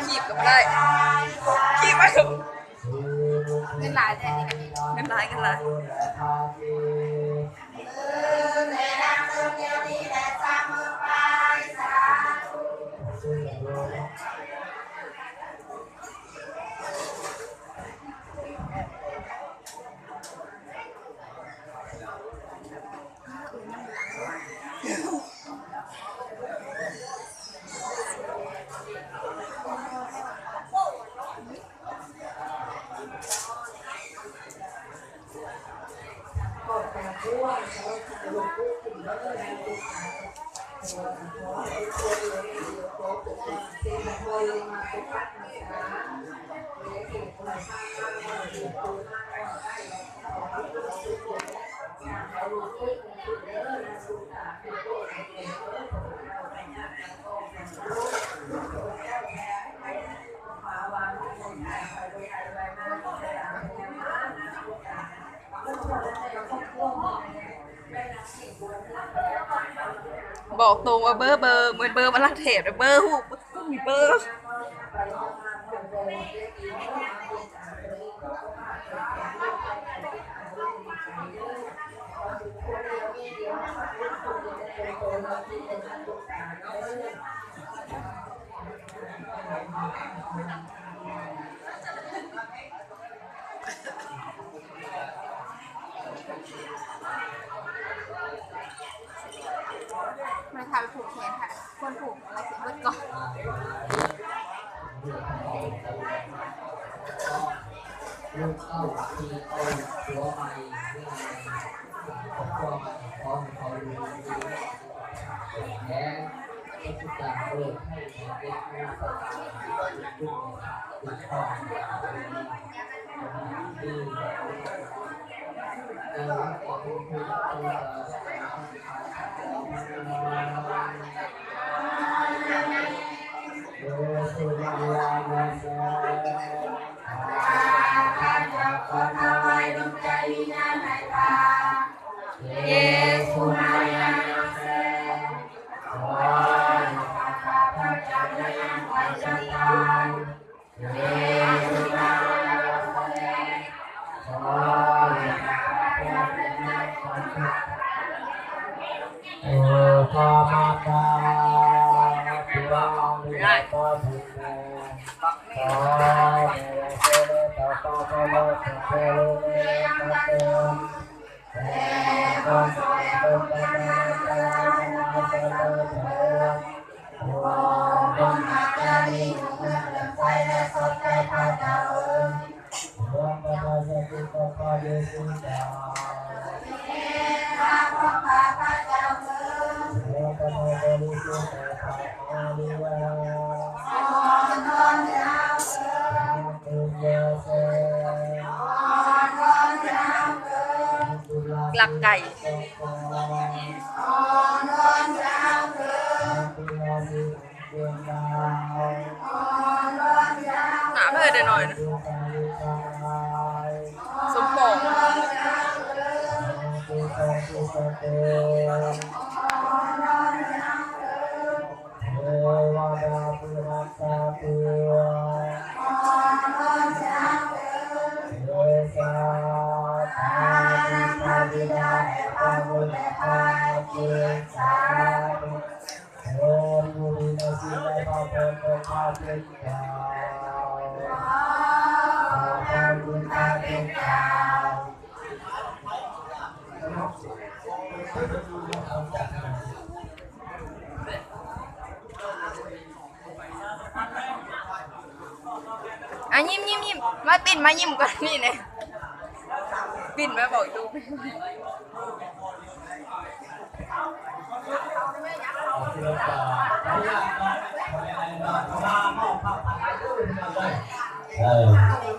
คีบก็บ่ได้ คีบไว้ เงินหลายแท้นี่ เงินหลาย เงินหลาย ບອກຕົງວ່າເບີ ເບີ ເໝືອນເບີມາລັກເທບ ເບີ ຮູ້ ບໍ່ມີເບີ. ມັນພາໄປຜູກແຂນ ຄວນຜູກ ເອົາຊິເບິດກ່ອນ. ລູກເຕົ້າທີ່ເອົາຜົວໃໝ່ ເລື່ອງໃໝ່ ຄອບຄົວໃໝ່ ຂໍໃຫ້ເຂົາຢູ່ດີມີແຮງ ປາສະຈາກໂລກໄພໄຂ້ເຈັບ ມີສະຕາ ລັກໄກ່. ໜ້າເພິ່ນໄດ້ໜ້ອຍນະ ສົມປອງ. ອ່ະ ຍິ້ມໆໆ ມາປິ່ນ ມາຍິ້ມກ່ອນນີ້ແນ່ ປິ່ນມາບອກຢູ່. ເອີ